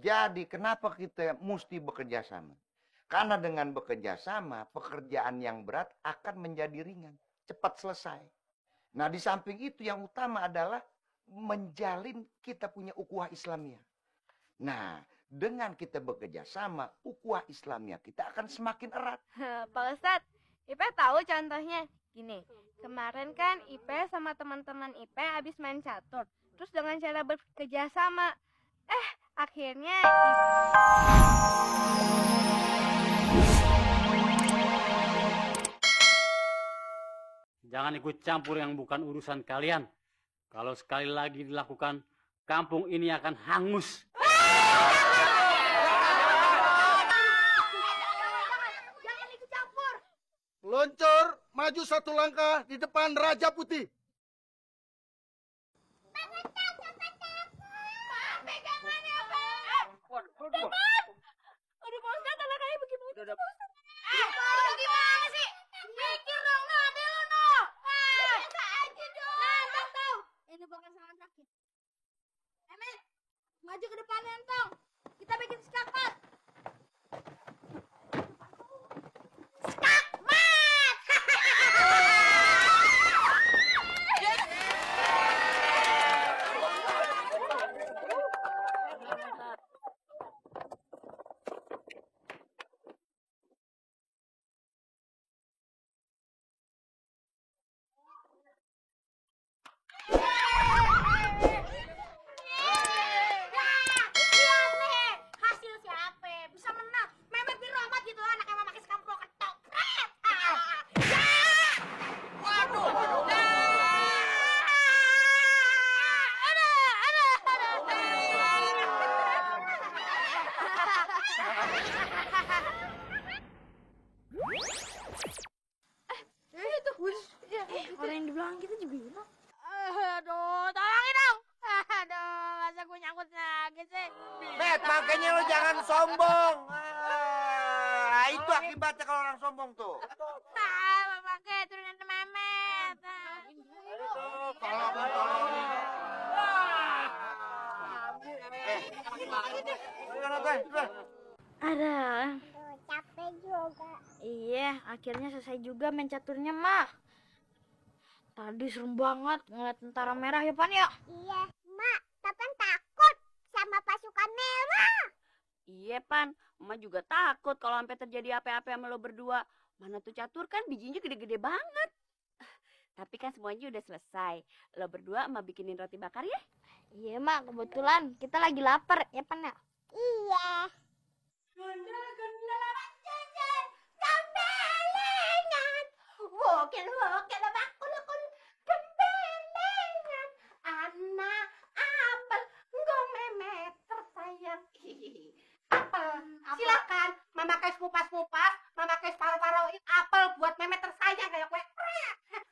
Jadi kenapa kita mesti bekerja sama? Karena dengan bekerja sama, pekerjaan yang berat akan menjadi ringan, cepat selesai. Nah, di samping itu yang utama adalah menjalin kita punya ukhuwah Islamiyah. Nah, dengan kita bekerja sama, ukhuwah Islamiyah kita akan semakin erat. Pak Ustadz, Ipe tahu contohnya. Gini, kemarin kan Ipe sama teman-teman Ipe habis main catur. Terus dengan cara bekerja sama, akhirnya Jangan ikut campur yang bukan urusan kalian. Kalau sekali lagi dilakukan, kampung ini akan hangus. jangan ikut campur. Meluncur, maju satu langkah di depan Raja Putih. Aduh, Pak Ustadz, anak kayak begini. Udah. Gimana sih? Mikir dong, no, ada lo, no. Biasa aja dong. Nah, Tong. Ini bukan serangan terakhir. Emet, maju ke depan, Tong. Kita bikin skakmat. Skakmat! Hasil siapa? Bisa menang. Mehmet bin Rahmat gitu anak yang memakai sekampung ketok. Orang yang di belakang kita juga hilang. Aduh, tolongin dong. Aduh, masa gue nyangkut lagi sih. Met, makanya lo jangan sombong. Itu akibatnya kalau orang sombong tuh. Pakai turunan Mehmet. Ada. Capek juga. Iya, akhirnya selesai juga main caturnya, Mak. Tadi serem banget ngeliat tentara merah ya, Pan ya? Iya, Mak. Tapan takut sama pasukan merah. Iya, Pan. Emak juga takut kalau sampai terjadi apa-apa sama lo berdua. Mana tuh catur kan bijinya gede-gede banget. Tapi kan semuanya udah selesai. Lo berdua emak bikinin roti bakar ya? Iya, Mak. Kebetulan kita lagi lapar ya, Pan ya? Iya. Gundala jajan gembelengan. Wokil bakul gembelengan. Anak apel nggo Mehmet tersayang. Apel, silakan memakai kupas-kupas, memakai paruh-paruhin apel buat Mehmet tersayang kayak kue.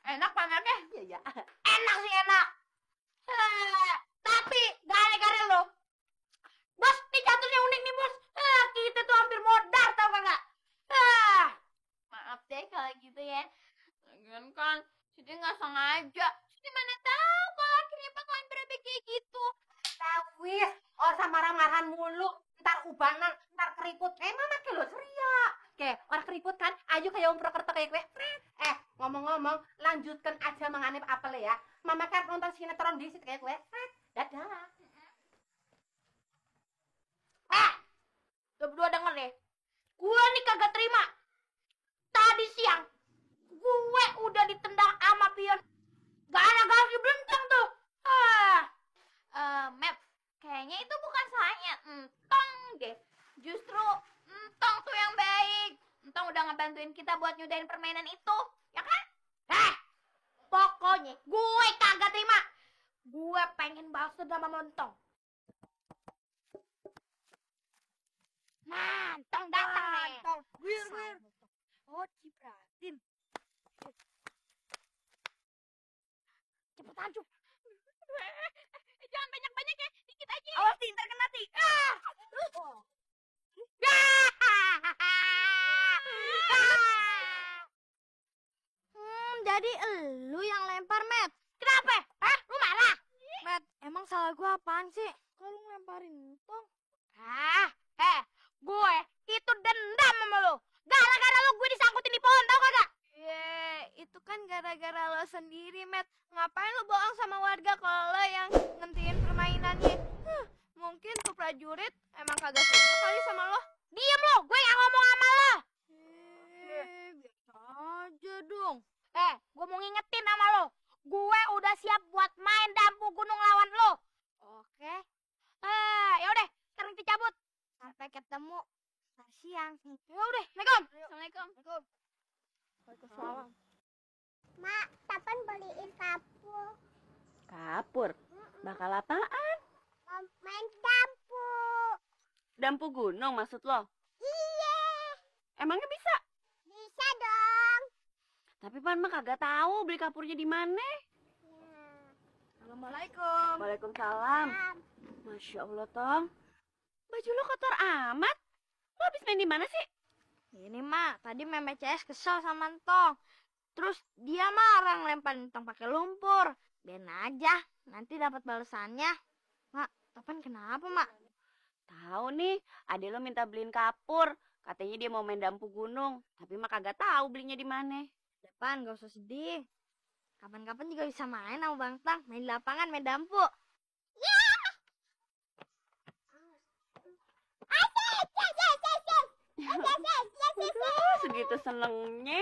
Enak banget deh. Iya. Enak sih enak. Tapi gare-gare lo. Bos, ini caturnya unik nih, Bos. Kita tuh hampir modar, tau gak nggak? Maaf deh kalau gitu ya. Lagian kan, Siti nggak sengaja. Siti mana tahu kalau akhirnya bakalan berapa kayak gitu. Tawis, orang marah-marahan mulu. Ntar ubanan, ntar keriput. Mama ke lo ceria. Oke, orang keriput kan, ayo kayak Om Prokerto kayak gue. Ngomong-ngomong, lanjutkan aja menganip apel ya. Mama kan nonton sinetron di situ kayak gue. Dadah. Lo berdua denger deh. Gue nih kagak terima. Tadi siang, gue udah ditendang sama pion. Gara-gara dibelentang tuh. Map, kayaknya itu bukan salahnya Entong deh. Justru Entong tuh yang baik. Entong udah ngebantuin kita buat nyudahin permainan itu. Ya kan? Pokoknya gue kagak terima. Gue pengen balas dendam sama Entong. Nah, Entong datang nih. Wir. Oh, cipratin. Cepetan, Cup. Jangan banyak-banyak ya, dikit aja. Awas nih, ntar kena ti. Jadi elu yang lempar, Met. Kenapa? Lu marah? Met, emang salah gua apaan sih? Kalau ngelemparin Entong. Gue itu dendam sama lo. Gara-gara lo gue disangkutin di pohon, tau gak? Itu kan gara-gara lo sendiri, Met. Ngapain lo bohong sama warga kalau lo yang ngentiin permainannya? Mungkin tuh prajurit emang kagak suka kali sama lo. Diem lo, gue gak ngomong sama lo. Biasa aja dong. Gue mau ngingetin sama lo. Gue udah siap buat main dampu gunung lawan lo. Oke, Ya udah, sekarang kita cabut. sampai ketemu ntar siang. Ya udah, Assalamualaikum. Assalamualaikum. Waalaikumsalam. Mak, Tapan beliin kapur. Kapur? Bakal apaan? Mau main dampu. Dampu gunung maksud lo? Iya, Emangnya bisa? bisa dong. Tapi Pan mah kagak tahu beli kapurnya di mana. Assalamualaikum. Waalaikumsalam. Mam, Masya Allah, Tong. Baju lo kotor amat. Lo habis main di mana sih? Ini Mak, tadi Meme CS kesel sama Entong. Terus dia marah ngelempar Entong pakai lumpur. Biarin aja, nanti dapat balasannya. Mak, Tapan kenapa, Mak? Tahu nih, adek lo minta beliin kapur. Katanya dia mau main dampu gunung. Tapi mah kagak tahu belinya di mana. Depan gak usah sedih. Kapan-kapan juga bisa main sama Bang Tang. Main di lapangan, main dampu. Aduh, segitu senengnya.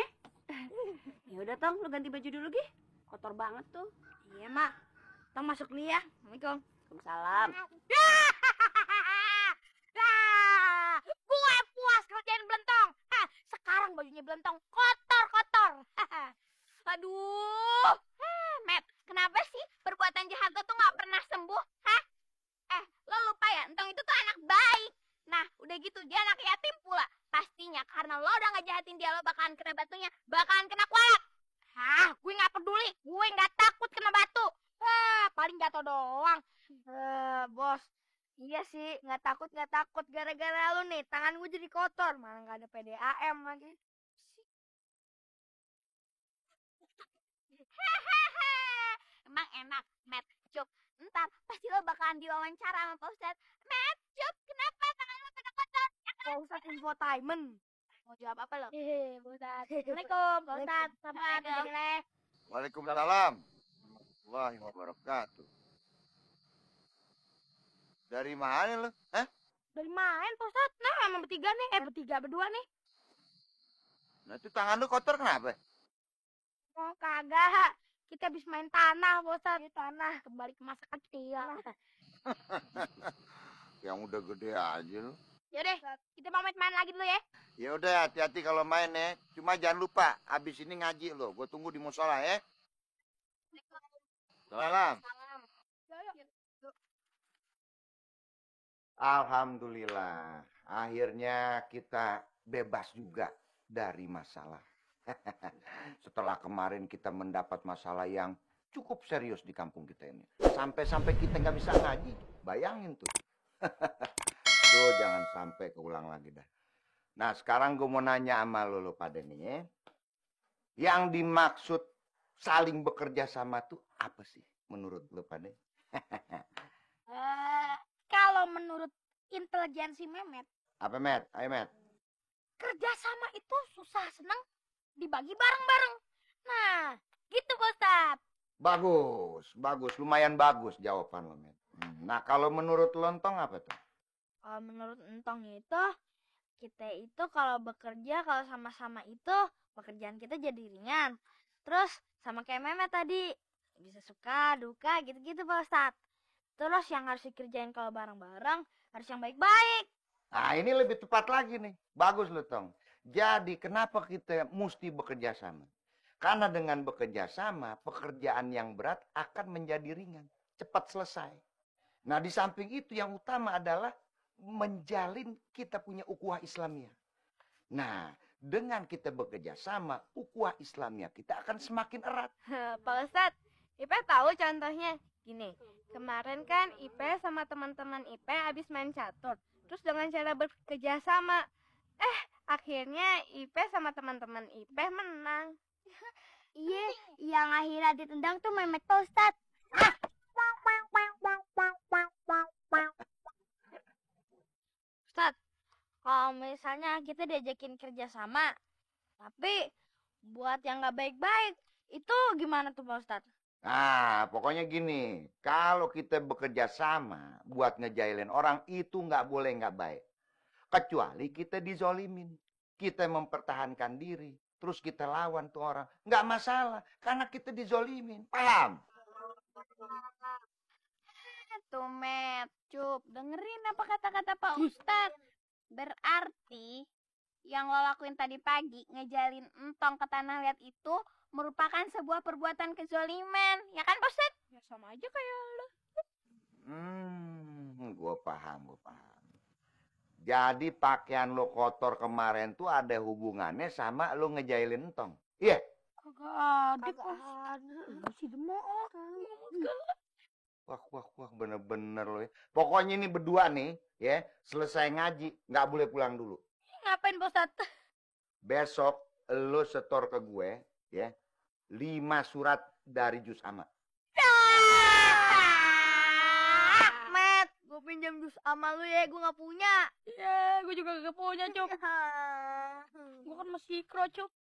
Ya udah, Tong, lo ganti baju dulu, Gi. Kotor banget tuh. Iya, Mak. Tong masuk dulu ya. Assalamualaikum. Waalaikumsalam. Gue puas kerjain Belentong. Sekarang bajunya Belentong kotor. Aduh. Matt, kenapa sih perbuatan jahat lo tuh gak pernah sembuh? Lo lupa ya, Entong itu tuh anak baik. Nah, udah gitu dia anak yatim pula. Pastinya karena lo udah ngejahatin dia, lo bakalan kena batunya, bakalan kena kualat. Gue gak peduli. Gue gak takut kena batu. Paling jatuh doang. Bos. Iya sih, nggak takut. Gara-gara lu nih, tangan gue jadi kotor. Malah nggak ada PDAM lagi. Emang enak, Matt, Cup. Ntar pasti lo bakalan diwawancara sama Pak Ustadz. Matt, Cup, kenapa tangan lo pada kotor? Pak Ustadz infotainment. Mau jawab apa lo? Pak Ustadz. Assalamualaikum, Pak Ustadz. Selamat jelek. Waalaikumsalam warahmatullahi wabarakatuh. Dari mana lo? Dari main, Pak Ustadz? Nah, emang bertiga nih. Berdua nih. Nah itu tangan lu kotor kenapa? Oh, kagak. Kita habis main tanah, Pak Ustadz. Tanah. Kembali ke masa kecil. Yang udah gede aja lu. Yaudah, kita pamit main lagi dulu ya. Ya udah, hati-hati kalau main ya. Cuma jangan lupa, abis ini ngaji lo. Gue tunggu di musola ya. Salam. Alhamdulillah, akhirnya kita bebas juga dari masalah. Setelah kemarin kita mendapat masalah yang cukup serius di kampung kita ini. Sampai-sampai kita nggak bisa ngaji. Bayangin tuh. Tuh jangan sampai keulang lagi dah. Nah sekarang gue mau nanya sama lo pada nih ya. Yang dimaksud saling bekerja sama tuh apa sih menurut lo pada? Kalau menurut intelijensi Memet, Apa Met? Ayo Met. kerjasama itu susah seneng dibagi bareng-bareng. Nah, gitu Pak Ustadz. Bagus. Lumayan bagus jawaban lo Met. Nah kalau menurut Lontong apa tuh? Kalau menurut Entong itu, kita itu kalau bekerja, kalau sama-sama itu, pekerjaan kita jadi ringan. Terus sama kayak Memet tadi, bisa suka, duka, gitu-gitu Pak Ustadz. Terus yang harus dikerjain kalau bareng-bareng, harus yang baik-baik. Nah ini lebih tepat lagi nih. Bagus lo Tong. Jadi kenapa kita mesti bekerja sama? Karena dengan bekerja sama, pekerjaan yang berat akan menjadi ringan. Cepat selesai. Nah di samping itu yang utama adalah menjalin kita punya ukhuwah Islamiyah. Nah dengan kita bekerja sama, ukhuwah Islamiyah kita akan semakin erat. Pak Ustadz, Ipe tahu contohnya. Gini, kemarin kan Ipe sama teman-teman Ipe habis main catur. Terus dengan cara bekerja sama, akhirnya Ipe sama teman-teman Ipe menang. Iya, yang akhirnya ditendang tuh Memet Pak Ustadz. Kalau misalnya kita diajakin kerja sama, tapi buat yang nggak baik-baik, itu gimana tuh Pak Ustadz? Nah, pokoknya gini, kalau kita bekerja sama buat ngejailin orang itu nggak boleh nggak baik. Kecuali kita dizolimin, kita mempertahankan diri, terus kita lawan tuh orang. Nggak masalah, karena kita dizolimin. Paham? Tuh, Met, Cup, dengerin apa kata-kata Pak Ustadz. Berarti yang lo lakuin tadi pagi, ngejalin entong ke tanah liat itu merupakan sebuah perbuatan kezoliman. Ya kan, Pak Ustadz? Ya sama aja kayak lo. Gue paham. Jadi pakaian lo kotor kemarin tuh ada hubungannya sama lo ngejailin entong. Iya? Kagak ada, Si Demook. Wah, bener-bener lo ya. Pokoknya ini berdua nih, ya, selesai ngaji, nggak boleh pulang dulu. Ngapain Pak Ustadz? Besok lo setor ke gue, ya, 5 surat dari juz amma. Met, gue pinjam jus sama lu ya, gue nggak punya. Ya, gue juga gak punya, Cup. Gue kan masih kro, Cup.